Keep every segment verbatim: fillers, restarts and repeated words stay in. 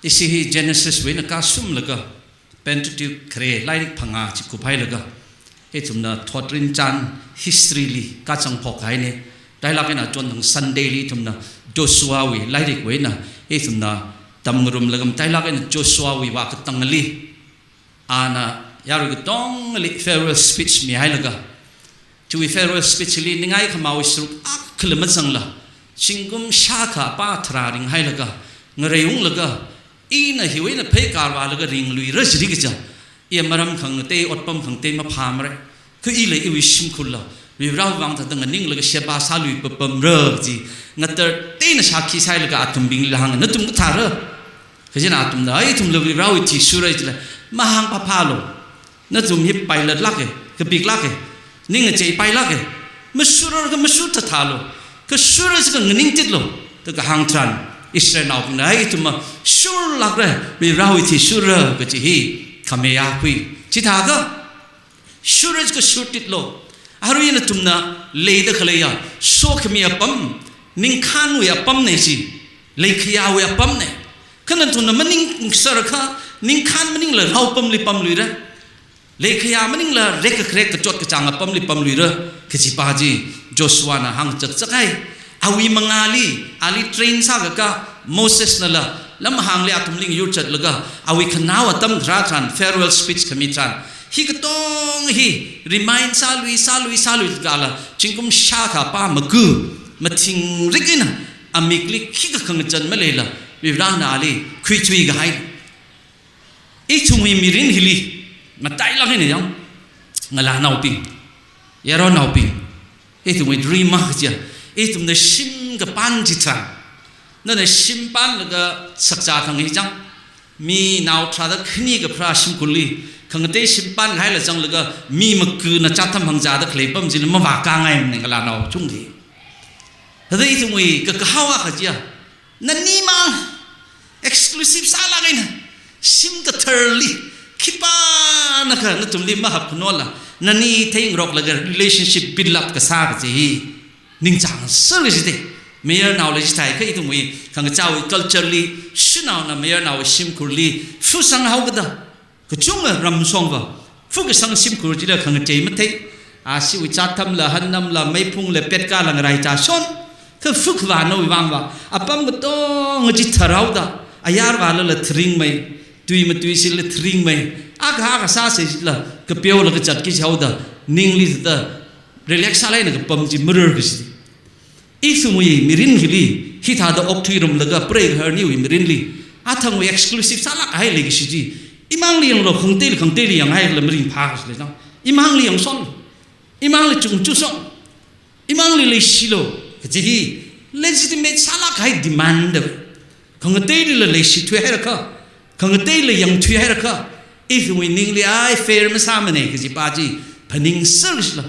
Ishi hi Genesis wui eina kasumlaga Pentateuch khare lairik phangā chi kuphailaga, ithumna thotrin chān history li kachang phokhaina. Tailāk eina chonthang Sunday li ithumna Joshua wui lairik wui eina ithumna tamngarumlaga, tailāk eina Joshua wui vākatangali ana yarui katongali farewell speech mihailaga, chiwui farewell speech li ningai khamawui sāruk akhala mazangla, zingkum shākha pā tharā ringhailaga, ngareiunglaga, ina hiwui eina pheikār vālaga ringluira jiri kaja, iya maram khangatei, otpam khangatei maphāmara. Kha ila iwui shimkhurla Varivarawui vang thāda nganinglaga sheba sālui papamra chi ngatar teina shākhi sāhailaga athumbingli hānga, nathum kathāra? Kajina athumna, ai, ithumla Varivarawui thi shurra jila, mahāngphaphālu. Nathum hi pailatlāka, kapiklāka, ning ngacheipailāka. Mashurrar kha mashur thathālu. Kashurra sākha nganingtitlu da kahāng tharan, Israelnaobingna, ai, ithumva shurlākra, Varivarawui thi shurra kaji hi khamei akhui. Chithākha shurra sākha shurtitlu. Arui nathumna leida khaleiya sokhami apam, ningkhānwui apamna chi, leikhayāwui apamna. Kha nathumna maningsārakha, ningkhān maningla rao pamli pamluira, leikhayā maningla rek kakrek kachot kachāng apamli phamluira, kajipa chi Joshuana hāngchak chakhai. Awui mangāli, ali train sākaka, Mosesnala lamhāngli athumli yurchatlaga, awui khanao atam kharā tharan, farewell speech khami tharan, hi katonga hi remind sālui, sālui, sālui kala, zingkum shākha pā maku, mathingrik eina, amikli khikha khangachān maleila, Varivarana ali khuithui kahai. Ithumwui mirin hili, matailāk eina yang, ngalānaobing, yaronnaobing, ithumwui dream akha chiya, ithumna shim kapān chitharan, nana shim pānlaga sakcha thang hi chang, mi nao tharāda khani kapharā shimkhurli, khangatei shim pānhaila changlaga, mi makuna chātham hāngzāda khalei pam chili mavākāngaimana ngalānao chungli. Thāda ithumwui kakahao akha chiya, nanimang exclusive sālāk eina, shim katharli, khipānakha nathumli mahap khanola, nani theingaroklaga relationship build up kasā kaji hi ningchāngser kajite. Mayarnaola chithākha ithumwui khangachāwui culture li, shanaona mayarnaowui shimkhurli fusang haokada, kachunga ramshongva, fu kasang shimkhur chila khangachei mathei. Ashiwui chāthamla, hannamla, meiphungla, petkala ngaraichā shon. Kha fu khavānawui vangva, apam katonga chi tharhaoda, ayar vālala tharingmei, tui matuishila tharingmei, akha akha sāsei chila, kapeola kazat kaji haoda, ningli thāda relax sālāk eina kapam chi marar kaji. Ithumwui mirin hili, hithāda okthuirumlaga preigahar aniwui mirinli, athangwui exclusive sālāk kahai leikashi chi, imangli yanglu, khangateili, khangateili yanghaila maringphā kajila chang. Imangli yangshon, imangli chungchungshon, imangli leishilu kaji hi legitimate sālāk kahai demand da. Khangateilila leishithuihairakha, khangateila yangthuihairakha, ithumwui ningli ai fair masāmana kajipa chi phaningser kajila.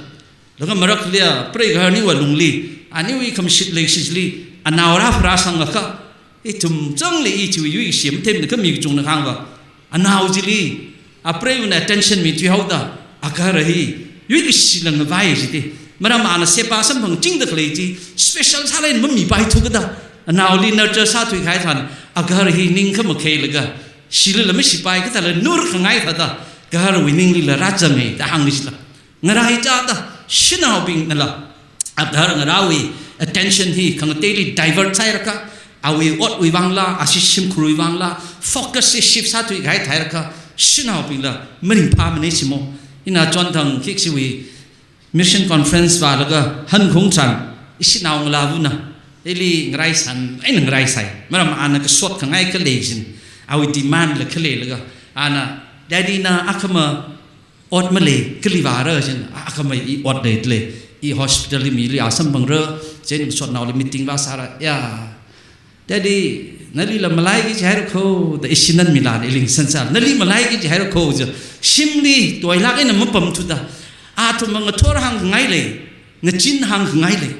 Laga marakhaliya preigahar aniwui lungli, aniwui khamashit leishili, anao rāpharāsangakha, ithum changli ichiwui yuishi mathemana kha mi kachungna kahāngva, anao chili, apreiva̱na attention mithui haoda, agahar hi yuikashila ngavai jite. Maram ana sheba samphangchingda khalei chi, special sālāk eina mamipaithu kada, anaoli nurture sāthui kahai tharan, agahar hi ning khamakheilaga, shilila mashipai kathāla nur khangai thāda, gaharwui ninglila rāzangmei da hāngchila. Ngaraichāda, shanaobingnala, agahar ngarāwui attention hi khangateili divert sāhairakha, awui otwui vangla, ashi shimkhurwui vangla, focus hi shift sāthui kahai thāhairakha, shanaobingla maringphāmana shimo. Ina chonthang khikshiwui mission conference vālaga hankhung tharan, ishinao ngalāvana, ili ngaraisān, eina ngaraisai. Maram ana kasot khangai khalei jin, awui demand la khaleilaga, ana, "Daddy na akhama ot malei, kali vāra?" jin, "Akhama i ot leilei, i hospital li mili asam phangra," jin, sotnaoli meeting vāsāra, "Ya, Daddy, nalila malaiki jihairakho," da ishinan milan iling sansar, "Nali malaiki jihairakho," ja, shimli toilāk eina mapamthuda, athum ngathor hāngngailei, ngachin hāngngailei.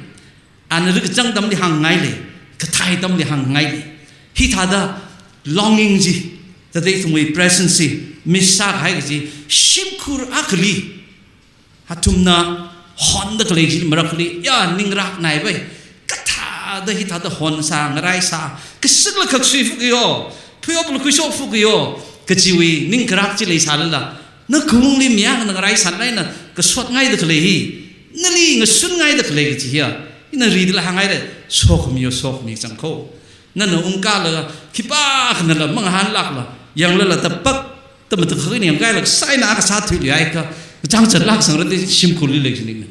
Ana rikchang atamli hāngngailei, kathei atamli hāngngailei. Hithāda longing chi, thāda ithumwui presence chi, miss sākahai kaji, shimkhur akhali, athumna honda khalei chi marakhali, ya, ningrak naipai. Kathāda hithāda hon sā, ngarai sā, kasakla khaksui fukiyo, Pheopla khuishok fukayo, kachiwui ningkarak chi leisālala, na kungli mi akhana ngaraisān eina kasotngaida khalei hi, nali ngasunngaida khalei kachi hiya, ina ridala hānghaira, sokhamiyo, sokhami chang kho. Nana ungkālaga, khipākhanala mangahānlākla, yanglala tapak, tamatak khani yangkailak saina akha sāthuili ai ka, chang chatlak sangrati shimkhurli lei jining.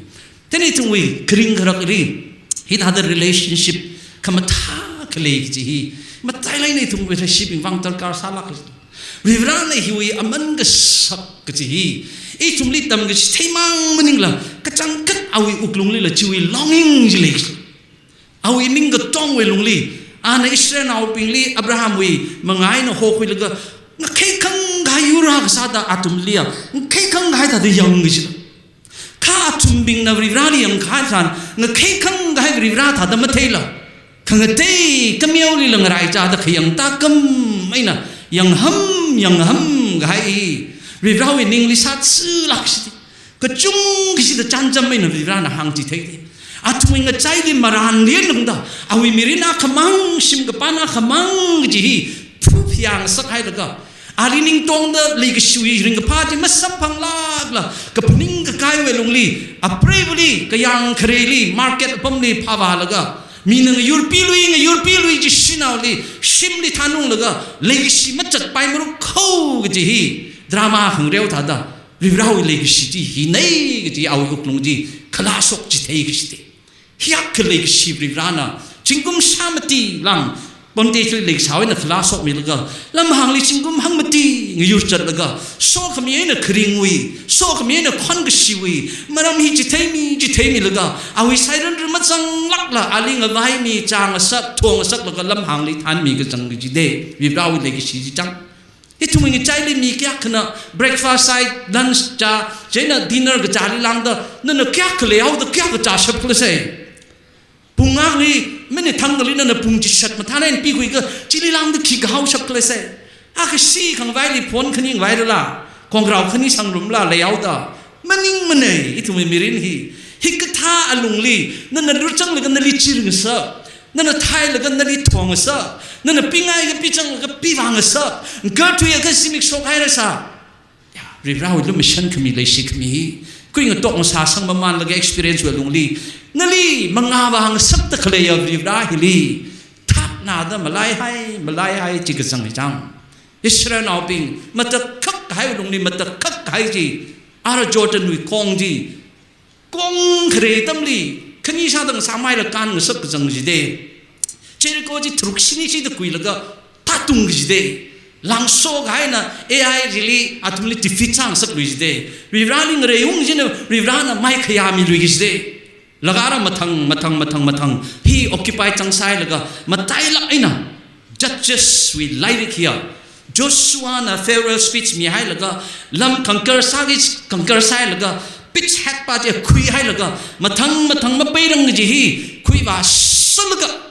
Then ithumwui kharing kharakli, hithāda relationship khamathā khalei kachi hi, matailāk eina ithumwui relationship vang darkar sālāk kachi. Varivarana hiwui aman kasak kachi hi, ithumli tamkachitheimang maningla, kachangkhat awui wuklunglila chiwui longing chi lei kachi. Awui ningkatongwui lungli, ana Israelnaobingli Abrahamwui manga eina hokhuilaga, ngakheikhang kahai yur akha sāda athumliya, ngakheikhang kahai thāda yang kachila. Kha athumbingna Varivarali yangkahai tharan, ngakheikhang kahai Varivara thāda matheila, khangatei kameolila ngaraichāda khayang tākam eina, yangham, yangham kahai hi, Varivarawui ningli sātsilāk shiti. Kachungkha shida chānjam eina Varivarana hāngchithei. Athumwui ngachaili marān lian lungda, awui mirin akhamang, shim kapān akhamang kachi hi, phup yangasak hailaga, ali ningtongda leikashiwui ringkaphā chi masamphanglākla, kaphaning kakaiwui lungli, apreivali, kayāng khareli, market apamli phavālaga, mina ngayurpilui, ngayurpilui chi shanaoli, shimli thanunglaga, leikashi machatpai maruk kho kachi hi, drama khangareo thāda, Varivarawui leikashi chi hinei kachi awui wuklung chi khalāshok chithei kashite. Hiyākha leikashi Varivarana, zingkum shāmati lāng, Pontius li leikashiwui eina khalāshokmilaga, lamhāngli zingkum hangmati ngayur chatlaga, sokhami eina kharingwui, sokhami eina khonkashiwui, maram hi chitheimi, chitheimilaga, awui sairan ri mazanglākla, ali ngavaimi, chāngasak, thongasaklaga, lamhāngli thanmi kachang kachide, Varivarawui leikashi chi chang. Ithumwui ngachaili mi kayākhana breakfast sāi, lunch chā, chieina dinner kachāli lāngda, nana kayākha leihaoda kayākha chāshap khala sai. Pung akhali, minute thang akhali nana pung chishat mathān eina pikhuiakha, chili lāngda khi kahaoshap khala sai. Akha shi khangavaili phone khani ngavairala, khangarao khani sangrumla leihaoda, maningmanei, ithumwui mirin hi. Hikathā alungli, nana lurchanglaga nali chirngasak, nana thailaga nali thongasak, nana pingaikha pichanglaga pivāngasak, ngarthuiakha zimiksho hairasā. Ya, Varivarawui lumashan khami, leishi khami hi, khuingatok ngasāsang mamānlaga experience wui alungli, nali mangavāngasakda khaleiya Varivara hili, thaknada malaihai, malaihai chi kachang hi chang. Israelnaobing, matakhak kahai alungli, matakhak kahai chi, ara Jordanwui kong chi, kong khare atamli, khani shāda ngasāmeilaga kānngasak kachang jide. Jericho chi tharuk shini shida khuilaga, tātung kajide. Langso kahaina A I chili, athumli defeat sāngasakluijide. Varivarali ngareiung china, Varivarana maikhayāmilui kajide. Laga ara mathang, mathang, mathang, mathang, hi occupy changsailaga, matailāk eina, Judges wui lairik hiya, Joshuana farewell speech mihailaga, lam conquer sāki, conquer sāhailaga, beachhead pa chi khuihailaga, mathang mathang mapeirang kaji hi, khuivāsalaga,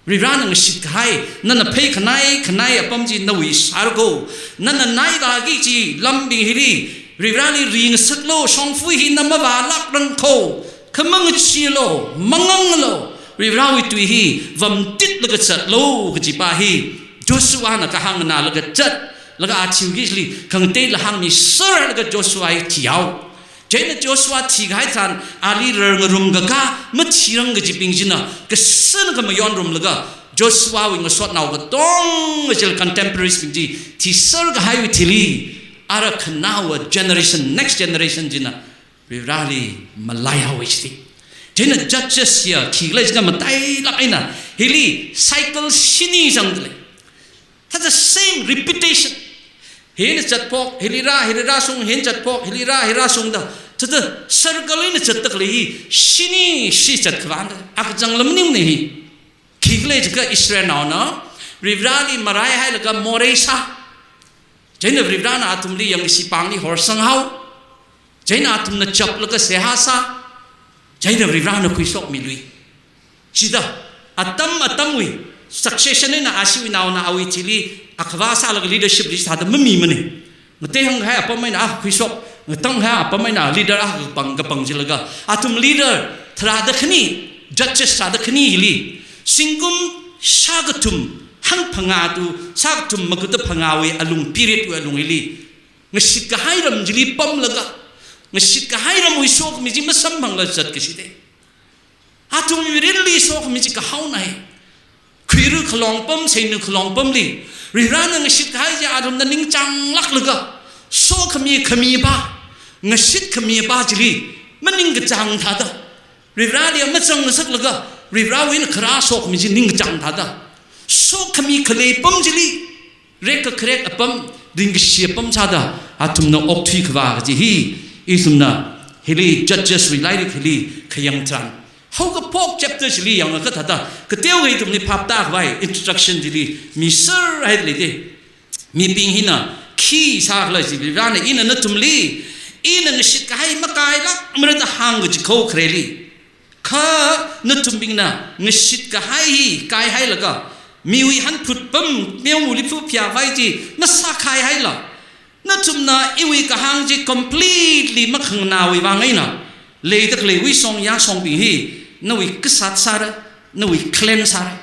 Varivarana ngashit kahai, nana phei khanai khanai apam chi nawui sāra ko, nana naivāki kaji lambing hili, Varivarali ringasaklu, shongfa hina mavālākrang ko, khamang chilu, manganglu, Varivarawui tui hi vamtitlaga zatlu, kaji pa hi, Joshuana kahāng nganālaga zat, laga a thiuki chili, khangatei la hāngmiserlaga Joshua hi thihao. Chieina Joshua thikahai tharan, ali rarngarum kakā, mathirang kajibing china, kasāna khamayonrumlaga, Joshuawui ngasotnao katonga chili contemporaries bing chi, thiser kahaiwui thili, ara khanaowa generation, next generation china, Varivarali malaihaowa chili. Chieina Judges hiya, khikhala jiakha matailāk eina, hili cycle shini zangdalei. That's the same repetition. Hina zatphok, hili rā, hili rāshung, hina zatphok, hili rā, hili rāshung da. Thāda circle eina zatdalei hi, shini shi zatkhavāna. Akachang lam ning ne hi. Khikhala jiakha Israelnaona, Varivarali maraihailaga morei sā. Chieina Varivarana athumli yangshi pāngli horsanghao. Chieina athumna chaplaga seihā sā. Chieina Varivarana khuishokmilui. Chida, atam atamwui, succession eina ashiwui naona awui thili, akhavā sālaga leadership li sāda mamimana. Ngatei hānghai apam eina a khuishok, ngatang haiya apam eina leader a kapang kapang jilaga. Athum leader, tharāda khani, Judges tharāda khani hili. Zingkum shākathum, hangphangā tu, sākathum makuta phangāwui alung period wui alung hili, ngashit kahai ram chili pamlaga, ngashit kahai ramwui sokhami chi masamphangla zatkashite. Athum mirinli sokhami chi kahaonai. Khuira khalong pam, seina khalong pamli, Varivarana ngashit kahai chi athumna ningchānglāklaga, sokhami khamipa, ngashit khamipa chili maningkachāng thāda, Varivarali mazangngasaklaga, Varivarawui eina kharā sokhami chi ningkachāng thāda, sokhami khalei pam chili, rekkakharek apam, ringkashi apam sāda athumna okthui khavā kaji hi, ithumna hili Judges wui lairik hili khayang tharan, haokaphok chapter chili yangakha thāda, kateokha ithumli phaptākhavai introduction chili miserhaida leite. Mibing hina khi sākhala chi, Varivarana ina nathumli, ina ngashit kahai makailākmara da hāngkachi khokhareli, kha nathumbingna ngashit kahai hi kaihailaga, miwui hanphut pam, meomali phuphayākhavai chi masākhaihaila, nathumna iwui kahāng chi completely makhanganāwui vang eina, leida khaleiwui song yāsongbing hi, nawui kasat sāra, nawui clan sāra.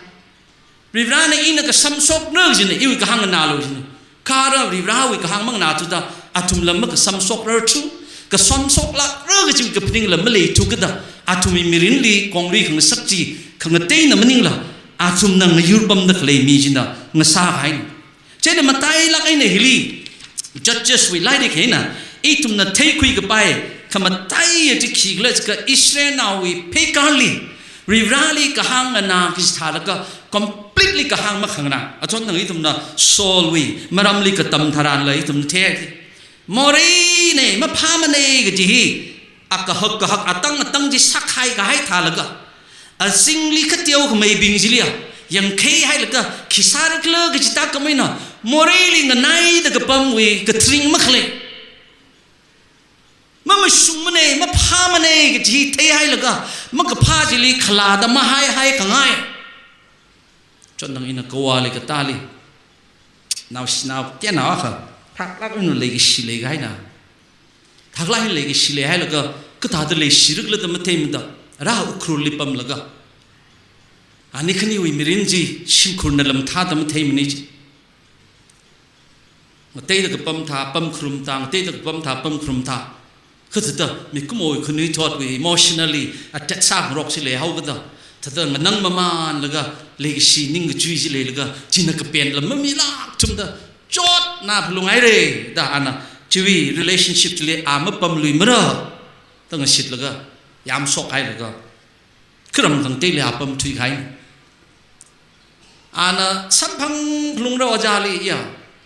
Varivarana ina kasamshokra kajina, iwui kahāng nganālu jina. Kha ara Varivarawui kahāng manganāthuda, athumla makasamshokrarthu, kasamshoklākra kajiwui kaphaningla maleithu kajida, athumwui mirinli konglui khangasak chi khangateina maningla, athumna ngayur pamda khalei mi china ngasākahaina. Chieina matailāk eina hili, Judges wui lairik eina ithumna theikhui kapai khamataiya chi khikhala jiakha, Israelnaowui pheikārli, Varivarali kahāng nganā kachithālaga completely kahāng makhanganā. Achon nang ithumna Saulwui maramli katam tharanla ithumna thei. Moreina, maphāmana kaji hi, akahak kahak, atang atang chi sākhai kahai thālaga, azingli kateokha meibing chiliya yangkheihailaga, khi sārakhala kachithā khamei eina, moreili nganaida kapamwui katharing makhalei, mamashungmana, maphāmana kaji theihailaga, makaphā chili khalāda mahaihai khangai. Chon nang ina kavāli katāli, naoshinao tianao akha, phaklāk eina leikashi leikahaina. Thaklāk eina leikashi leihailaga, kathāda leishirakhala da matheimada, rā Ukhrulli pamlaga, ani khaniwui mirin chi shimkhurna lamthāda matheimana chi. Ngateida kapam thā, pamkharum thā, ngateida kapam thā, pamkharum thā. Kha thāda mikumowui khanuithotwui emotionally attach sāngarok chi leihao kajida, thāda nganāngmamanlaga, leikashi ningkachui chi leilaga, china kapenla mamilākthumda, chotna phalunghaira da ana chiwui relationship chili a mapamluimara da ngashitlaga, yamshokhailaga, kharam khangateili a pamthuikahai. Ana samphang phalungra ojāli ya,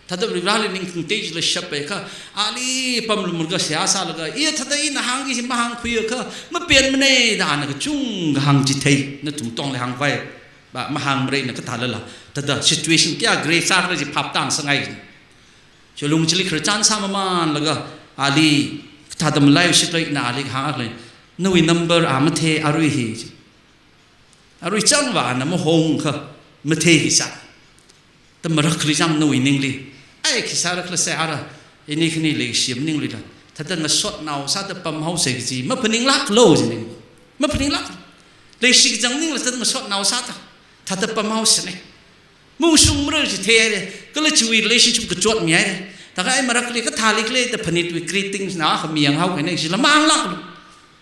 thāda Varivarali ning khangatei chila shappai kha, ali pamlumlaga seihā sālaga, iya thāda ina hāngki chi mahāngkhuiakha mapenmana da ana kachungkha hāngchithei, nathum tongli hāngpai, ba mahāngmara ina kathālala, thāda situation kayā grave sākhala chi phaptāngasakngai. Chi lung chili khararchan sāmamanlaga, ali kathāda malai ushit lei ina ali hāngakhala, nawui number a mathei arui hi chi. Arui changva ana mahongkha mathei hi sā. Da marakli chang nawui ningli, ai khi sārakhala seihā rā, ini khani leikashi maninglila, thāda ngasotnao sāda pamhaosa kaji maphaninglāklo jining. Maphaninglāk. Leikashi kachang maningla thāda ngasotnao sāda, thāda pamhaosana. Mungshungmara chi theihaira, kala chiwui relationship kachot mihaira. Thākha ai marakli kathāli khala da phanitwui greetings na kha mi yanghaokahaina chila mahānglāklo.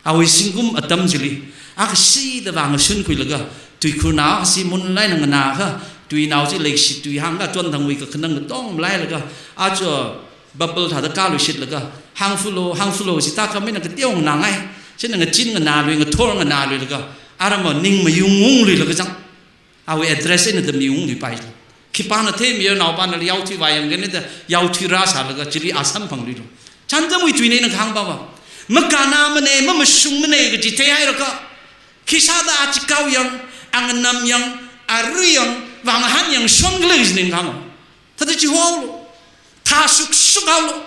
Awui zingkum atam chili, akha shida vāngashun khuilaga, tuikhurnao akha shi munlai eina nganākha, tuinao chi leikashi tui hāngkha chonthangwui kakhanang katong malailaga, aja bubble thāda kāluishitlaga, hāngfulo, hāngfulo, chithā khamei eina kateo nganāngai. China ngachin nganālui, ngathor nganāluilaga, arama ning mayungungluilaga chang. Awui address eina da miungluipai. Khipāna theimiya naopanala yaothui vāyangkahai da yaothui rāsālaga chili a samphangluilo. Chānjamwui tuina ina kahāng pava, makannāmana, mamashungmana kaji theihairakha, khi sāda a chikao yang, a nganam yang, a ri yang, vāngahān yang shonkhala kaji ning kahāng. Thāda chihaolo. Thāshukshukhaolo.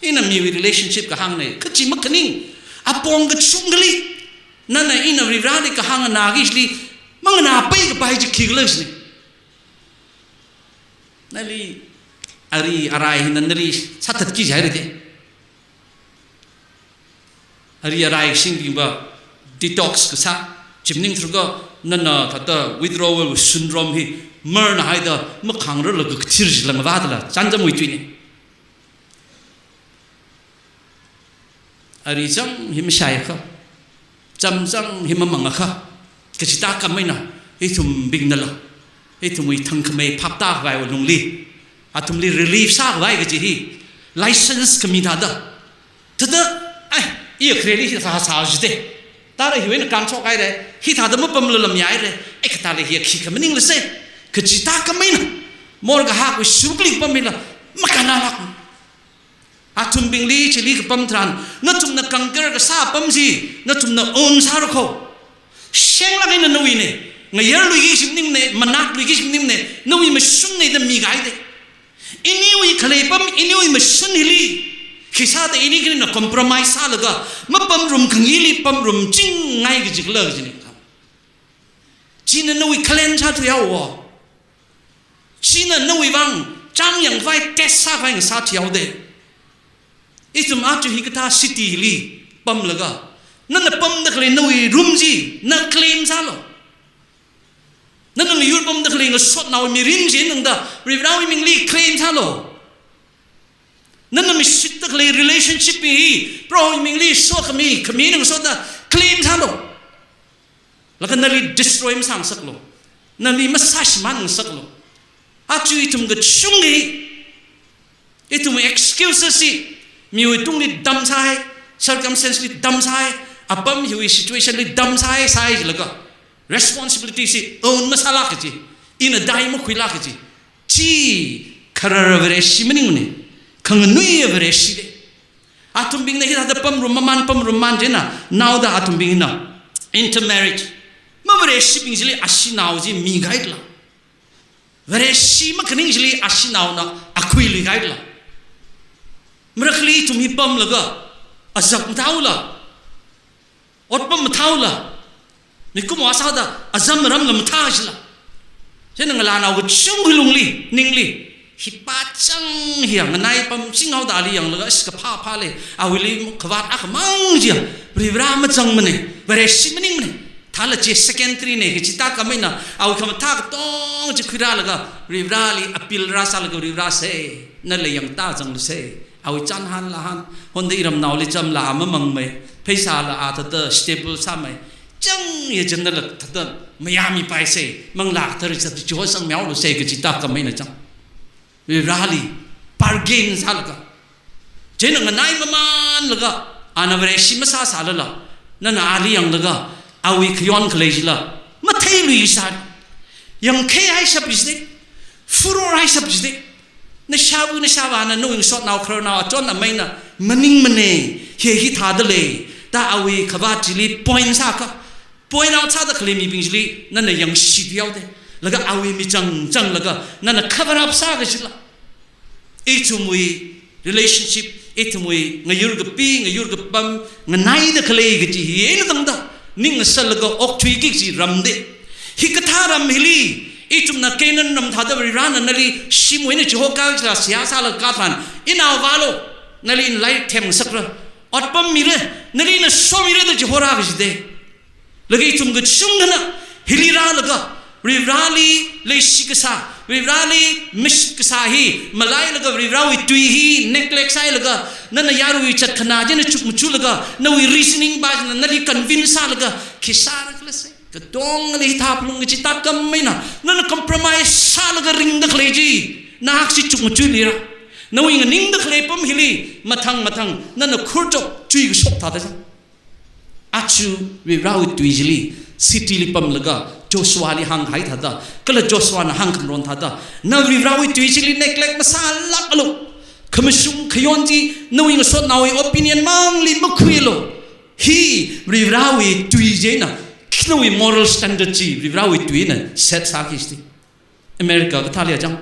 Ina miwui relationship kahāngna, kachi makhaning, apong kachungkhali, nana ina Varivarali kahāng nganāki chili manganāpai kapai chi khikhala jina. Nali ari arai hina nali sāthatki jihaira de. Ari arai singbingva detox kasā, chi maningtharakha nana thāda withdrawal syndrome hi Marna haida makhangrarlaga kathir jilangvadala chānjamwui tuina. Ari chang hi mashaiakha, cham chang hi mamangakha, kachita khameina, ithumbingnala, ithumwui thangkhamei phaptākhavai alungli, athumli relief sākhavai kaji hi license khami thāda. Thāda, ai, iya khareli hi sā sā jide. Tara hiwui eina kānshokhaire, hithāda mapamla lamyaire, ai katāle hi khikha maningla sei. Kachita khameina, morga hakwui shukli pamila, makānalāk. Athumbingli chili kapam tharan, nathumna conquer kasā apam chi, nathumna own sāra kho. Shenglāk eina nawuine, ngayarluiki shimnimne, manatluiki shimnimne, nawui mashunne da mikahai de. Iniwui khalei apam, iniwui mashun hili, khisāda ini khanina compromise sālaga, mapamrum khangili pamrum chingngai kajikhala kajine. China nawui khalen sāthuihaowa. China nawui vang chang yangvai test sākhavai ngasāthuihaode. Ithum aja hikathā city hili pamlaga, nana pamda khalei nawui room chi na claim sālu. Nana ngayur pamda khalei ngasotnao mirin chi nangda Varivarawui mingli claim sālu. Nana mishitda khalei relationship hi Prohowui mingli sokhami, khami ngasotda claim sālu. Laga nali destroy masāngasaklu. Nali masāshimānngasaklu. Aja ithum kachungkha, ithum excuses hi miwui tungli damsai, circumstance li damsai, apam hiwui situation li damsai, sāi jilaga, responsibility chi own masālāk kaji, ina dai makhuilāk kaji, chi kharar Vareshi maningmane, khanganui Vareshi de. Athumbingna hithāda pamrum mamān, pamrum mamān chieina, naoda athumbingna intermarriage, mavareshibing chili ashinao chi mikahaila. Vareshi makhaning chili ashinaona akhui luikahaila. Marakhali ithum hi pamlaga, azak mathāula, otpam mathāula, mikumo sāda azam ramla mathā jila. Chieina ngalānao kachungkha lungli, ningli, hi pā chang hiya nganai pamchinghaoda ali yanglaga, ish kaphā phāle, awuili khavāt akhamang chiya, Varivara mazangmane, Vareshi maningmane. Thāla chi secondary ne, kachita khameina, awui khamathā katonga chi khuirālaga, Varivarali appeal rāsālaga, Varivara sei, nala yangtā zanglu sei. Awui chānhan lāhan, honda iramnaoli chamla a mamangmei, pheisāla a thāda stable sāmei, chang ya chanda la thāda mayāmipai sei, manglā kathara sāda chihosang miaolu sei kachita khameina chang. Varivarali bargain sālaga, chieina nganai mamānlaga, ana Vareshi masāsālala, nana ali yanglaga, awui khayon khalei chila matheiluisai. Yangkheihaishap jide, furorhaishap jide. Nashāva nashāvāna, nawui ngasotnao khararnao achon ameina maningmane, hi hithāda lei da awui khavāt chili point sākha, point out sāda khalei mibing chili nana yangshithuihaode. Laga awui michang changlaga nana cover up sākajila, ithumwui relationship, ithumwui ngayur kapi, ngayur kapam, nganaida khalei kaji hi eina tangda ning ngasālaga okthuiki kaji ramde. Hikathā ram hili, ithumna Canaan ram thāda Varivarana nali shimwui eina chihoka kajila seihā sālaga katharan, inao vālu, nali inlai themngasakra, otpam mira, nali na somira da chihorā kajide. Laga ithum kachungkhana hili rālaga, Varivarali leishi kasā, Varivarali mishit kasā hi malailaga, Varivarawui tui hi neglect sāhailaga, nana yaruiwui chatkhana china chukmajalaga, nawui reasoning pā china nali convince sālaga, khi sāra khala sei. Katongali hithā phalung kachita khameina, nana compromise sālaga ringda khalei chi, nahak chi chukmajaluira. Nawui nganingda khalei apam hili, mathang mathang, nana khurchok chuikashok thāda chang. Aja Varivarawui tui chili, city li pamlaga, Joshuali hānghai thāda, kala Joshuana hāngkhanron thāda, na Varivarawui tui chili neglect masālākalu. Khamashung khayon chi, nawui ngasotnaowui opinion mangli makhuilu. Hi Varivarawui tui china, nawui moral standard chi Varivarawui tuina set sāki jide. America kathāli achang,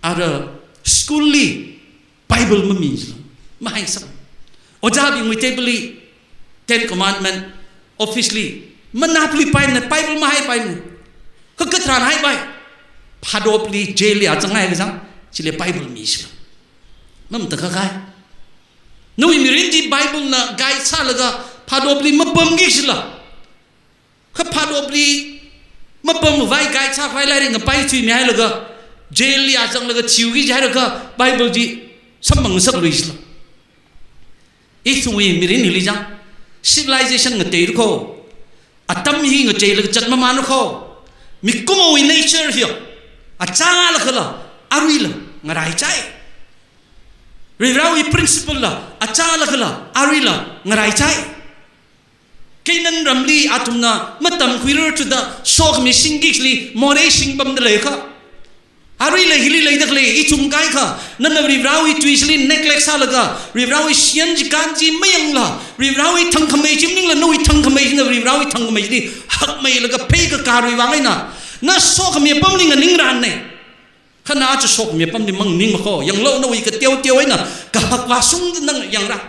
ara school li Bible mami jila, mahai sāng. Ojābingwui table li, Ten Commandment, office li, manapluipaimane, Bible mahaipaimane. Kha katharan haipai, phadopli, jail li azanghai kachang, chili Bible mi jila. Mamatakhak kahai. Nawui mirin chi Bible na guide sālaga, phadopli mapamki jila. Kha phadopli Mapam vai kai chak vai lairik ngapai thuimihailaga, jail li azanglaga thiuki jihailakha, Bible chi samphang ngasakluisila. Ithumwui mirin hili chang, civilization ngateirakho, atam hi ngacheilaga chat mamānrakho, mikumowui nature hi, achālakhala, aruila ngaraichai. Varivarawui principle la, achālakhala, aruila ngaraichai. Canaan ramli athumna matamkhuirar thuda sokhami singkikli Moreh shing pamda leikha. Aruila hili leida khalei ithum kaikha, nana Varivarawui tui chili neglect sālaga, Varivarawui shiyan chikān chi mayangla, Varivarawui thangkhamei chi maningla, nawui thangkhamei china Varivarawui thangkhamei chili hakmeilaga pheikakā ruivang eina, na sokhami apamli nganingrane. Kha na aja sokhami apamli maningmakho, yanglu nawui kateoteo eina kahak vāshungda nana yangra.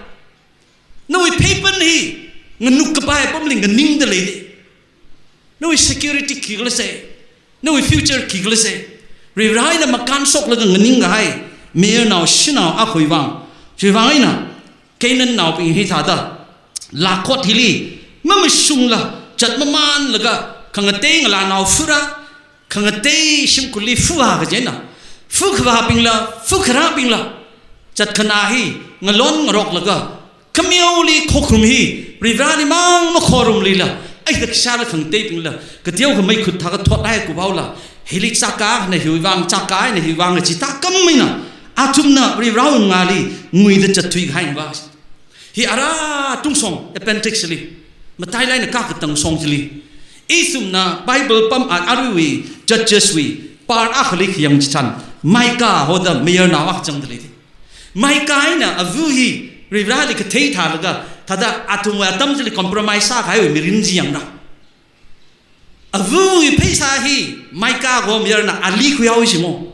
Nawui pheipan hi nganuk kapai apamli nganingda leide. Nawui security khikhala se, nawui future khikhala se, Varivara eina makānshoklaga nganing kahai mayarnao shanao akhawui vang, chiwui vang eina Canaannaobing hithāda lakhot hili mamashungla chat mamānlaga khangatei ngalānao fura, khangatei shimkhurli fua kaji eina, fu khavābingla, fu kharābingla, chat khanā hi ngalon ngaroklaga, khameoli khokharum hi Varivarali mang makhorumlila, ai da kashāla khangateibingla, kateokhamei khut thākha thot hai kuphaola, hili chaka na hiwui vang, chaka na hiwui vang, chithā kam eina, athumna Varivarawui mangāli nguida chat thuikahai va. Hi ara tungsong appendix li, matailāk eina kakatang song chili, ithumna Bible pam a aruiwui Judges wui part akhali khayang chitharan, Micah hoda mayarnao akha zangda leide. Micah eina ava hi Varivarali kathei thālaga, thāda athumwui atam chili compromise sākahaiwui mirin chi yangra. Avawui pheisā hi Micah kaho mayarna ali khuihaowa jimo.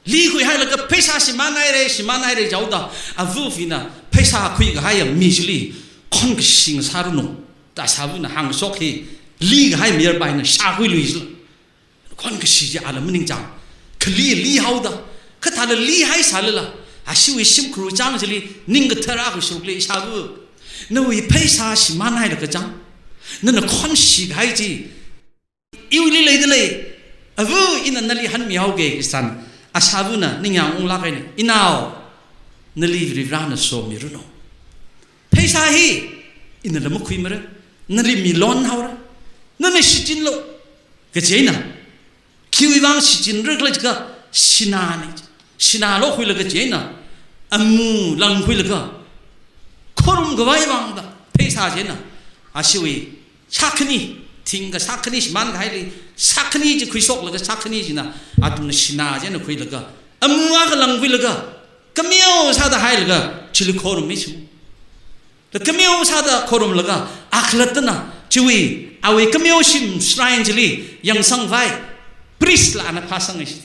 Li khuihailaga pheisā shimānhaire, shimānhaire jihaoda, avawui vina pheisā khuikahaiya mi chili khon kashi ngasāranu da ashāvana hāngshok hi, likahai mayarpa hina shākhuiluisila. Khon kashi chi ala maningchang, khali lihaoda, kha thāla lihaisālala, ashiwui shimkhur chang chili ning kathara kashurukli, ishāva, nawui pheisā shimānhailaga chang, nana khon shikahai chi iwuili leida lei, ava, ina nali hanmihaoge kaji tharan, ashāvana ningyāng unglāk eina, inao, nali Varivarana somiranu. Pheisā hi inala makhuimara, nali milon haora, nana shichinlu kaji eina, khiwui vang shichinra khala jiakha, sināne. Sinālo khuilaga kaji eina, amu langkhuilaga, khorum khavai vang da pheisā chieina, ashiwui sākhani, thingkha sākhani shimānkahaili, sākhani chi khuishoklaga, sākhani china athumna sinā chieina khuilaga, amu akha langkhuilaga, kameo sāda hailaga chili khorum misu. Da kameo sāda khorumlaga, akhalattana chiwui awui kameo shim shrine chili yangsangvai, priest la ana phāsanga shi.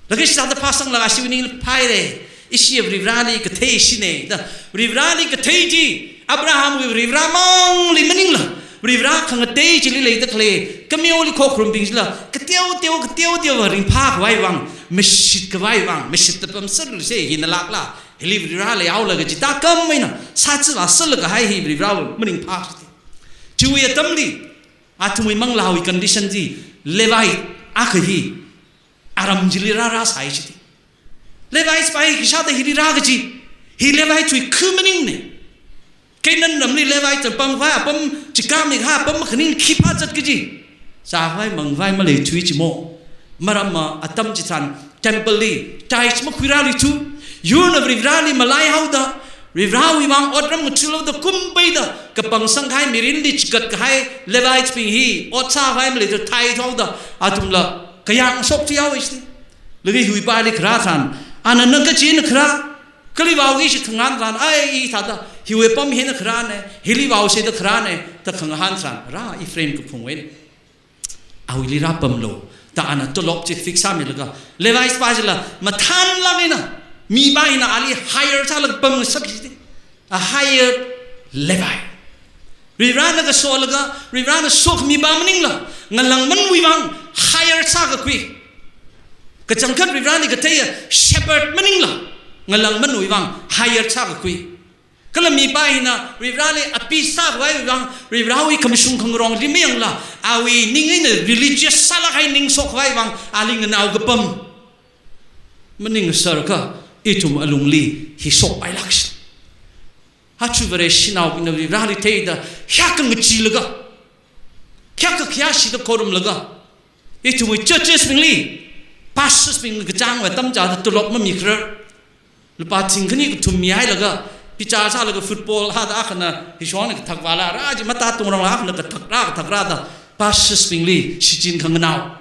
Laga shithāda phāsanglaga ashiwui ningli phaire, ishi Varivarali kathei ishine da, Varivarali kathei chi, Abrahamwui Varivara mangli maningla, Varivara khangatei chili leida khalei kameoli khokharumbing chila, kateoteo, kateoteo ringphākhavai vang, mashitkhavai vang, mashitta pamserlu se, hina lākla, hili Varivara leihaola kaji thākam eina, sāchiva sālakahai hi Varivarawui maningphā shite. Chiwui atamli, athumwui manglāwui condition chi, Levite akha hi, aram chili rārāsai shite. Levite pa hi kashāda hili rā kaji, hi Levite wui khu maningne. Canaan ramli Levite chang pamkhavai apam, chikāmikahai apam makhaning khipā zat kaji. Zākhavai mangkhavai maleithui jimo. Maramva atam chitharan temple li tithes makhuirāluithu. Yurna Varivarali malaihaoda, Varivarawui vang otram ngathālu da kumpeida, kapangsangkahai mirinli chigatkahai Levite bing hi ot sākhavai maleithu, tithe haoda, athumla kayāng shok thuihaowa shi. Laga hiwui paili kharā tharan, ana na kachina kharā, kali vaoki shi khangahān tharan, ai, i thāda, hiwui apam hina kharāne, hili vaoshida kharāne, da khangahān tharan, rā Ephraim kaphungwui eina, awuili rāpamlu da ana tolop chi fix sāmilaga, Levite pa chila mathānlāk eina, mipa hina ali hire sālaga pamngasak shite. A hired Levite. Varivarana kasolaga, Varivarana sokhamipa maningla, ngalāngmanwui vang hire sākakhui. Kachangkhat Varivarali katheiya shepherd maningla, ngalāngmanwui vang hire sākakhui. Kala mipa hina Varivarali api sākhavaiwui vang, Varivarawui khamashung khangarongli mayangla, Awui ning eina religious sālāk kahai ning shokhavai vang ali nganao kapam maningsārakha, ithum alungli hi shokpailāksa. Aja Vareshinaobingna Vareli theida, hiyākha ngacheelaga, hiyākha khayāshida khorumlaga, ithumwui churches bingli, pastors bing kachāngwui atam chāda tolop mamikharar. Lupā thingkhani kathum mihailaga, bichar sālaga football hāda akhana hishong kathak vāla, rā chi matatung rangla akhana kathak rā, kathak rāda, pastors bingli shichin khanganao.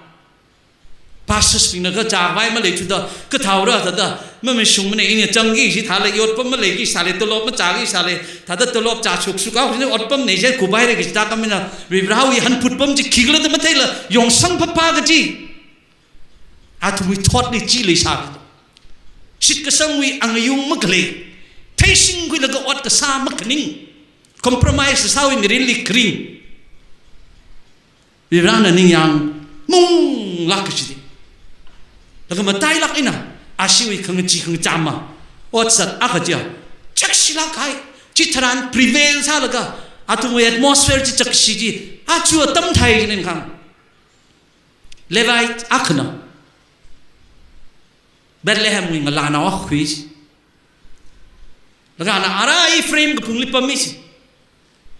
Pastors bingna kachāvai maleithuda, kathāora thāda, mamashungmana, ina changki kaji thāla, otpam maleiki sāla, tolop machāki sāla, thāda tolop chāshuk shuk haosi, otpamna chi kuphaira kaji thākhamina, Varivarawui hanphut pam chi khikhala da matheila, yongsamphapha kaji. Athumwui thotli chi leisā. Shitkasangwui angayung makhalei, theishingkhuilaga ot kasā makhaning, compromise sāwui mirinli kharing. Varivarana ningyāng munglāk kachida. Laga matailāk eina, ashiwui khangachee khangacham ma, ot sat akha chiya, chakshilāk kahai, chitharan prevail sālaga, athumwui atmosphere chi chakshi chi, aja atam thai jinin khang. Levite akhana, Bethlehemwui ngalānao akha khuisi. Laga ana ara Ephraim kaphungli pamisi.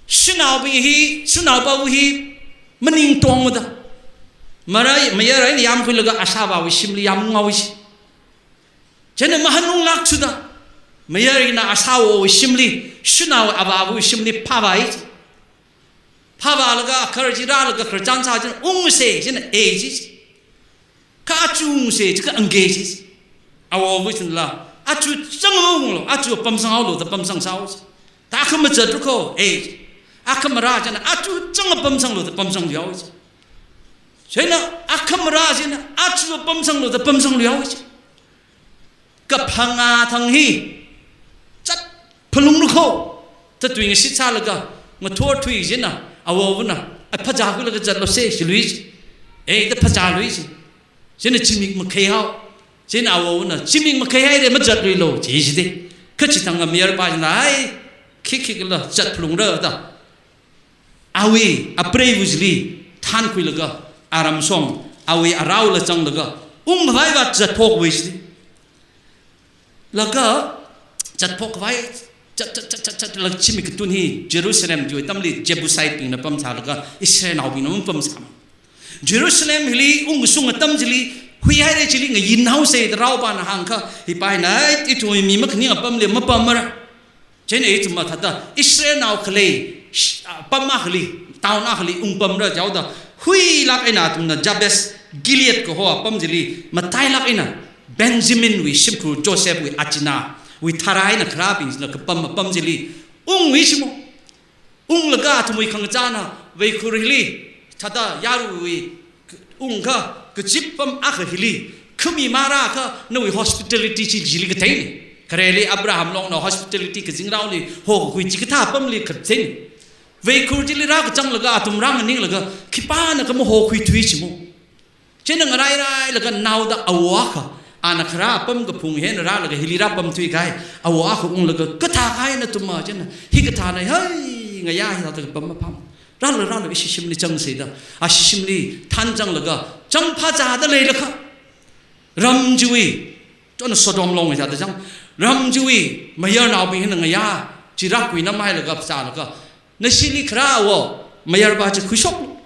Shanaobing hi, shanaopāwui hi, maningtongmada. Mara, mayar eina yāmkhuilaga ashāvāwui shimli yāmngaoisi. Chieina mahanunglākthuda, mayar eina ashāvāwui shimli, shanao avāwui shimli phāvāisi. Phāvālaga khararchila laga khararchan sā chieina ungsa chieina e ji. Kha aja ungsa chi kha angke ji. Awowui chieina la, aja chang unglu, aja pamsanghaolu da pamsangsa haosi. Thākha mazatlu kho, e. Akhamara chieina aja chang pamsanglu da pamsanglu haosi. Chieina akhamara chieina aja pamsanglu da pamsanglu haosi. Kaphangā thang hi, chat phalunglu kho, da tui ngashit sālaga, ngathor thui chieina, awowuna, a phazā khuilaga zatluse, jilui ji. E, da phazālui ji. Chieina zimik makhaihao. Chieina awowuna, zimik makhaihaira mazatluilu, ji jida. Kha chithang mayarpā chieina, ai, khikhi kala, chat phalungra da. Awui, apreiva chili, thankhuilaga, aram shong, awui araola zanglaga, ungkhavai vā zatphokvai chili. Laga, zatphokvai, zat, zat, zat, zat, zat, laga zimik katun hi, Jerusalem chiwui atamli, Jebusite bingna pamsālaga, Israelnaobingna mapamsā. Jerusalem hili, ungshung atam chili, huihaira chili, ngayinhaosa da raopāna hāngkha, hipā hina, ai, ithum mi makhaning apamli, mapamara. Chieina ithum mathāda, Israelnao khalei, sh-, a, pam akhali, town akhali, ungpamra jihaoda, huilāk eina athumna Jabesh Gilead kaho apam chili, matailāk eina, Benjaminwui shimkhur Josephwui achinawui tharā eina kharābingna kapam apam chili, ungwui shimo. Unglaga athumwui khangachāna, veikhur hili, thāda yaruiwui, ungkha, kazip pam akha hili, khami marākha, nawui hospitality chi chili katheini. Khareli Abraham longna hospitality kazingraoli, hokakhui chikathā pamli katheini. Veikhur chili rākazanglaga, athum rānganinglaga, khipāna khamahokhuithui chimo. Chieina ngarairailaga naoda awo akha, ana kharā apam kaphung hi eina rālaga hili rāpamthuikahai, awo akha unglaga, kathākahai nathum ma chieina, hikathāna, hai, ngayā hithāda kapam mapham. Rālu, rālu, ishi shimli zangsa da. Ashi shimli thanzanglaga, chāmphā zāda leilakha. Ram chiwui, chona Sodom long hithāda zang. Ram chiwui, mayarnaobing hina ngayā, chi rākhuinamhailaga, zālaga. Nashili kharā awo, mayarpā chi khuishok.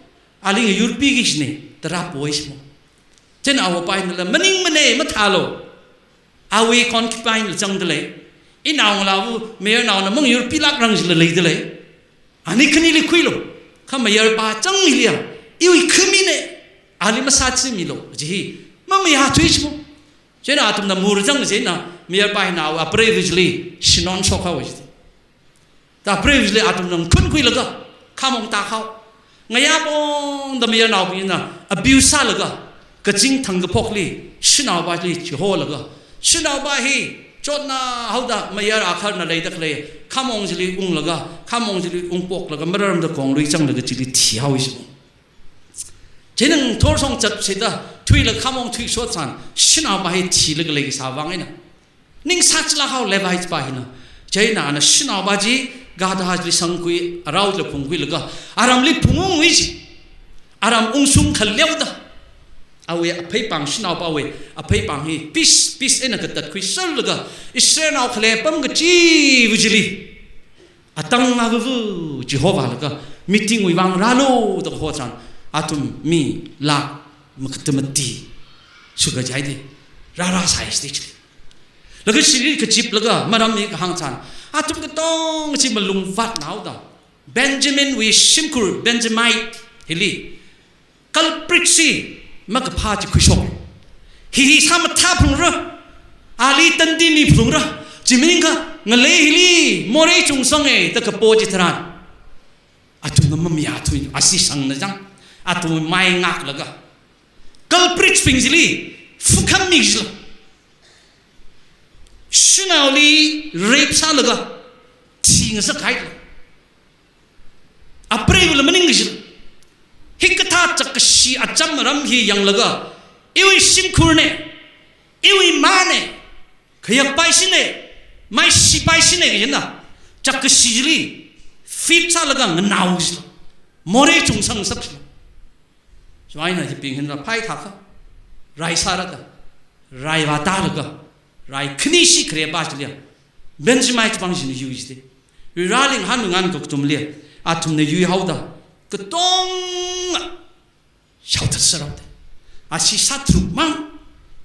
Ali ngayurpiki kajina, da rāpoi shimo. Chieina awopā hinala, maningmana, mathālu. Awui concubine la zangda lei. Inaongalāva, mayarnaona mangayurpilākrang jila leida lei. Ani khanili khuilu. Kha mayarpā zang hiliya, iwui khamina, ali masāchimilu, ji hi, mamayāthui shimo. Chieina athumna mur zang chieina, mayarpā hina awui apreiva chili, shinon shokhaowa ji. Da apreiva chili athumna khunkhuilaga, khamong tākhao. Ngayā pongda mayarnaobingna abuse sālaga, kazing thangkaphokli, shanaopā chili chiholaga. Shanaopā hi, chotna haoda mayar akharna leida khalei, khamong chili unglaga, khamong chili ungpoklaga, mararmada konglui zanglaga chili thihaowa shimo. Chieina ngathor shong zatsa da, thuilaga khamong thuishot san, shanaopā hi thilaga leisā vang eina. Ning sāchalāk hao Levite pā hina. Chieina ana shanaopā chi, gadha chili sangkhui, arao chila phungkhuilaga, aramli phungungwui ji. aram ungshung khaleoda, awui apheipāng, shanaopāwui apheipāng hi peace, peace eina katatkhuiserlaga, Israelnao khalei apam kachiva chili atang avāva chihova laga, meeting wui vang rālu da kaho tharan, athum mi lakh makathā mati shukajai de, rārāsai stage li. Laga chili kachiplaga maram hi kahāng tharan, athum katonga chi malung vātnaoda, Benjamin wui shimkhur, Benjamite hili culprit chi makaphā chi khuishok. Hi hi sāmathā phungra, ali tandi mi phungra, chi maningakha ngalei hili morei chungsanga da kapo chitharan, athumna mamayāthui, ashi sangna chang, athum mai ngaklaga, culprit bing chili fukham mi jila. Shanaoli rape sālaga, thi ngasak haila. Apreivala maning kajila. Hikathā chakkashi acham aram hi yanglaga, iwui shimkhurna, iwui mana, khayakpaishina, maishipaishina kajina, chakkashi chili fit sālaga nganao kajila. Morei chungsang ngasak jila. Chieina hibing hina phai thākha, rai sāra da, rai vātālaga, rai khanishi kharepā chili, Benjamite pāng china yui jide. Rirāling hanungan kakatumli, athumna yuihaoda, katonga shaothatserhaoda, ashi sātharuk mang,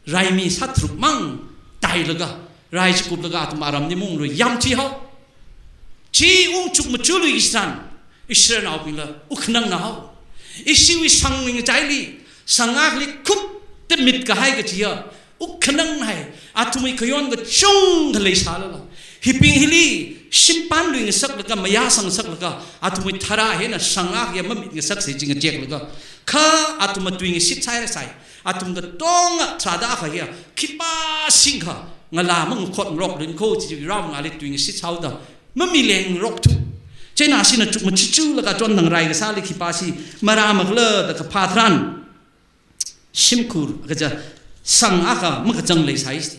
raimi sātharuk mang tailaga, rai chikuplaga athum aramli mungrui yamthuihao. Chi ungchuk machukluiki tharan, Israelnaobingla wukhanangnahao. Ishiwui sangwui ngachaili, sangakli khupta mitkahai kachiya wukhanangnahai, athumwui khayon kachungkha leisālala, hibing hili shimpan lui ngasaklaga, mayāsang ngasaklaga, athumwui tharā hina sangak ya mamit ngasaksei chi ngacheklaga, kha athumna tui ngashit sāhairasai. Athum katonga tharāda akha hiya, khipā singkha ngalā mangakhot ngarok lun kho chi Ram ngali tui ngashit sāhaoda, mamileng ngarokthu. Chieina ashina chukmachuklaga chon nang rai kasāli khipāshi marāmakhala da kaphā tharan, shimkhur kaja sang akha makachang leisai.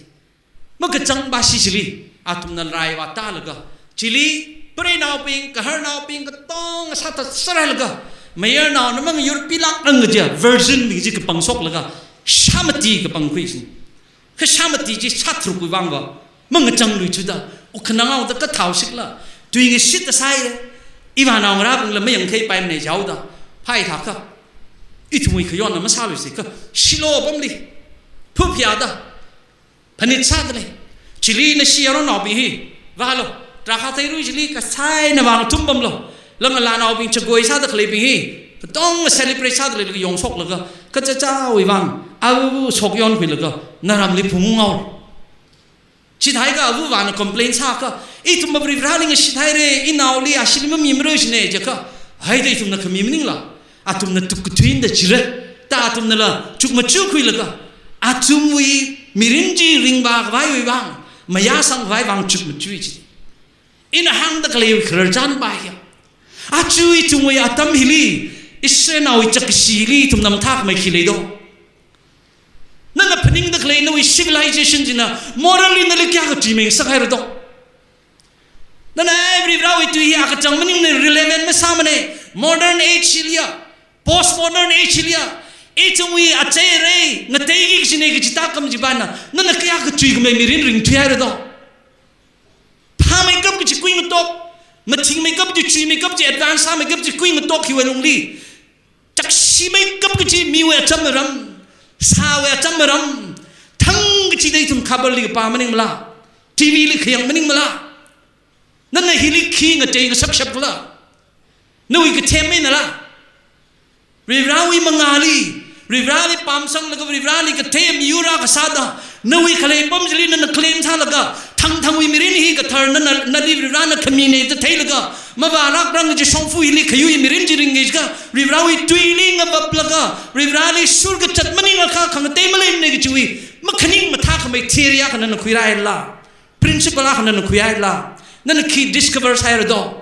Makachangpā shi chili, athumna rai vātālaga, chili, preinaobing, gaharnaobing, katonga sāthatserhailaga, mayarnaona mangyurpilāk rang kaja, virgin bing chi kapangsoklaga, shāmati kapangkhui sin. Kha shāmati chi sātharukwui vangva, mangachangluithuda, wukhananghaoda kathao shikla, tui ngashit sāhaira, ivānao ngarābingla mayangkhaipaimana jihaoda, phai thākha, ithumwui khayonna masāluisei kha, Shiloh apamli, phuphayāda, phanit sādalei. Chili nashi yaronnaobing hi, vālu, drakha theirui chili kasāna vāngathum pamlu. Lam ngalānaobing chagoi sāda khaleibing hi, katonga celebrate sādalei laga yongshoklaga, kachichāwui vang, avu shokyonkhuilaga, naramli phungunghaolu. Chithākha avuvāna complain sākha, ithum Varivarali ngashit haira, inaoli ashili mamimarui shine jiakha, haida ithumna khami maningla, athumna tukkathui eina da chira, da athumnala chukmachukhuilaga, athumwui mirin chi ringvākhavaiwui vang, mayāsangkhavai vang chukmachui chi. Ina hāngda khaleiwui khararchan pā hiya, aja ithumwui atam hili, Israelnaowui chakkashi hili ithumna mathākhamei khi leido? Nana phaningda khalei nawui civilization china morally nali kayākha tui mingasak haira do? Nana Varivarawui tui hi akachang maningmana, relevant masāmana, modern age hiliya, post modern age hiliya, ithumwui achei arei ngateiki kajina kaji tākam chipāna, nana kayākha chuikhamei mirin ringthui haira do? Phāmeikap kaji kuingatok, mathingmeikap kaji, chuimeikap kaji, advance sāmeikap kaji kuingatok hiwui lungli, chakshimeikap kaji miwui acham aram, sāwui acham aram, thang kachida ithum khabarli kapā maningmala, T V li khayang maningmala, nana hili khi ngatei ngasakshap khala? Nawui kathem einala, Varivarawui mangāli, Varivarali pamsanglaga Varivarali kathem yura kasāda, nawui khalei apam chili nana claim sālaga, thangthangwui mirin hi kathar nana, nali Varivarana khamina da theilaga, mavālākrang kaji shongfa hili khayui mirin chi ringki jiakha, Varivarawui tuili ngavaplaga, Varivarali sur kachat maningakha khangatei maleimana kajiwui makhaning mathākhamei theory akha nana khuirāhaila, principle akha nana khuihaila, nana khi discover sāhaira do?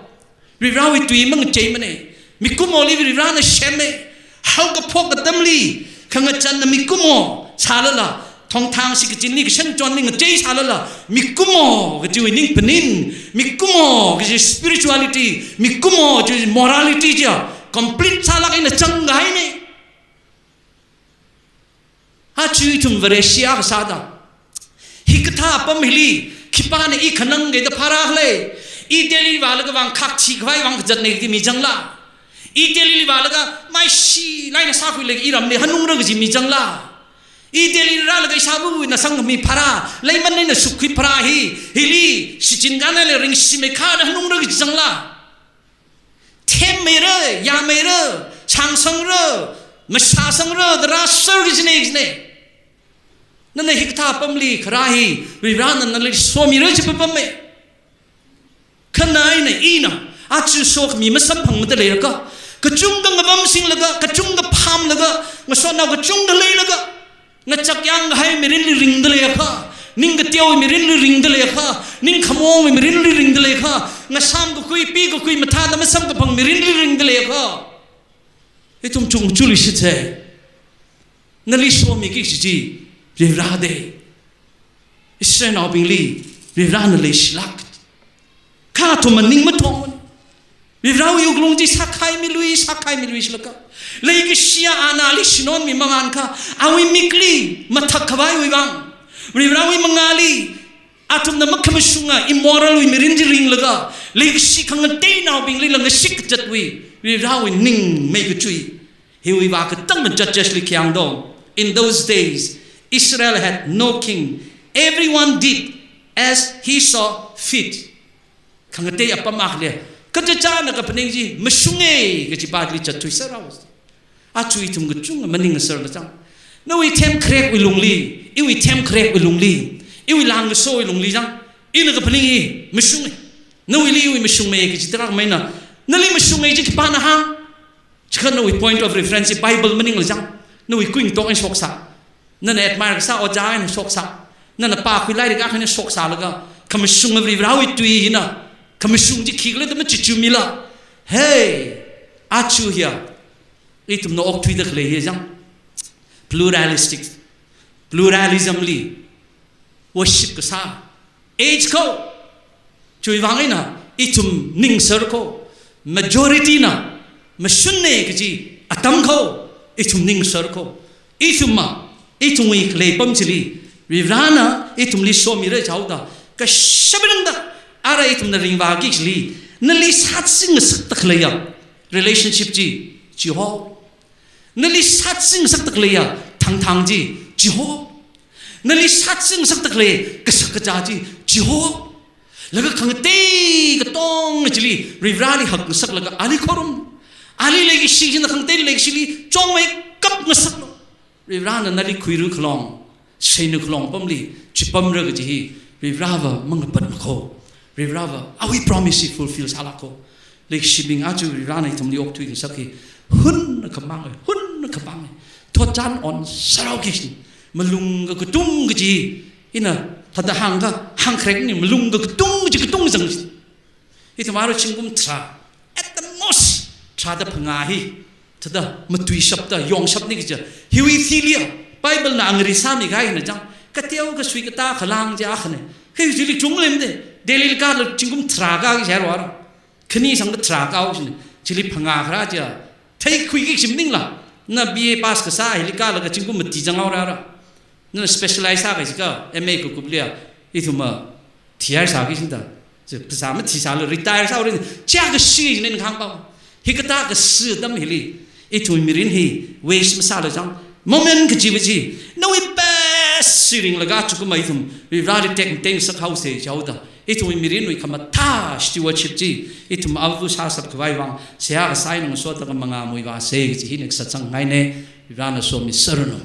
Varivarawui tui mangacheimana. Mikumoli Varivarana semma. Haokaphok atamli, khangachāna mikumo sālala, thongthang shikachinli kashan chonli ngachei sālala, mikumo kajiwui ningphanin, mikumo kaji spirituality, mikumo kaji morality chiya complete sālāk eina chang kahaina. Aja ithum Vareshi akha sāda, hikathā apam hili khipāna i khanang kaida phārākhala? I Delhi vālaga vāngkhak thikhavai vāng kazatna kaji mi zangla? I Delhi vālaga maishi laina sākhuilaga i ramli hanungra kaji mi zangla? I Delhi rālaga ishāvawui na sangmi pharā, leiman eina sukkhui pharā hi, hili shichin kānale ringshi meikhada hanungra kaji zangla? Themmeira, yāmeira, chāngsangra, mashāsangra da rāser kajina, kajina. Nana hikathā apamli kharā hi, Varivarana nali somira kaji apam e. Kha na eina, ina, aja sokhami masamphangmada leiakha, kachungkha ngavamsinglaga, kachungkha phamlaga, ngasotnao kachungkha leilaga, ngachak yāngkahai mirinli ringda leiakha, ning kateowui mirinli ringda leiakha, ning khamongwui mirinli ringda leiakha, ngasam kakhui, pi kakhui mathāda masamkaphang mirinli ringda leiakha, ithum chungchuli shitse. Nali somiki kaji chi Varivara de. Israelnaobingli Varivarana leishilāk. Kha athum maning mathong. Varivarawui wuklung chi sākhai milui, sākhai milui shilaka, leikashiya ana ali shinonmi mamānkha, awui mikli mathak khavaiwui vāng, Varivarawui mangāli athumna makhamashunga immoral wui mirin chi ringlaga, leikashi khangateinaobingli langashik kazatwui, Varivarawui ningmei kachui. Hiwui vā katang Judges li khayāng do. In those days, Israel had no king. Everyone did as he saw fit. Khangatei apam akha lei. Kachichāna kaphaning chi mashunga kaji pāli zatthuiser haowa. Aja ithum kachungkha maning ngasarla chang. Nawui themkharekwui lungli, iwui themkharekwui lungli, iwui lāngkasowui lungli chang, ina kaphaning hi mashunga. Nawuili iwui mashungmei kaji tarākha maina. Nali mashunga chi khipāna hāng? Chikha nawui point of reference hi Bible maningla chang. Nawui kuingatok eina shoksā. Nana admire kasā ojā eina shoksā. Nana pākhui lairik akha eina shoksālaga, khamashunga Varivarawui tui hina, khamashung chi khikhala da machichumila. Hey, aja hiya ithumna okthuida khalei hi chang, pluralistic, pluralism li worship kasā age kho. Chiwui vāng eina ithum ningser kho. Majority na mashunna kaji atam kho, ithum ningser kho. Ithumva, ithumwui khalei apam chili Varivarana ithumli somira jihaoda, kashap eina tangda, ara ithumna ringvāki chili, nali sātsi ngasakta khaleiya relationship chi chiho. Nali sātsi ngasakta khaleiya thangthang chi chiho. Nali sātsi ngasakta khalei kashak kazā chi chiho. Laga khangatei katonga chili Varivarali hak ngasaklaga ali khorum. Ali leikashi china khangatei leikashili chungmeikap ngasaklu. Varivarana nali khuira khalong, seina khalong apamli chipamra kaji hi Varivarava mangapat makho. Varivarava awui promise hi fulfill sālāk kho. Leikashibing, aja Varivarana ithumli okthui ngasak hi hunnakhamang, hunnakhamang. Thotchan onser haoki. Malung kakatung kaji, ina thāda hāngkha, hāngkharekni, malung kakatung kaji katung zang. Ithum arui zingkum tharā, at the most, tharāda phangā hi thāda matuishapta yongshapni kaja. Hiwui thili ya, Bible na angari sāmi kahai hina chang, kateo kasui katā khalāng chi akhana. Hiwui thili chunglemde, Delhi kālaga zingkum tharā kāki shai ro ara. Khani sangda tharā kāo shini, chili phangā kharā chiya theikhuiki shim maningla. Na B A pass kasā hili kālaga zingkum mati zanghaora ara. Na specialize sāki jiakha M A kakupli ya, ithumva thihaira sāki shinda. Chi phasā mathisālu, retire sāhaora. Chiya kashi jina khangpao. Hikathā kashi atam hili ithum mirin hi waste masālu chang. Moment kachiva chi, nawui best chi ringlaga chukum ithum Varivarali tekmatei ngasakhaosa jihaoda, ithum mirinwui khamathā stewardship chi ithum ava sāshap khavai vāng, seihā kasā eina ngasoda khamangā muivāsa kaji hi next satsang ngaina. Varivarana somiserranu.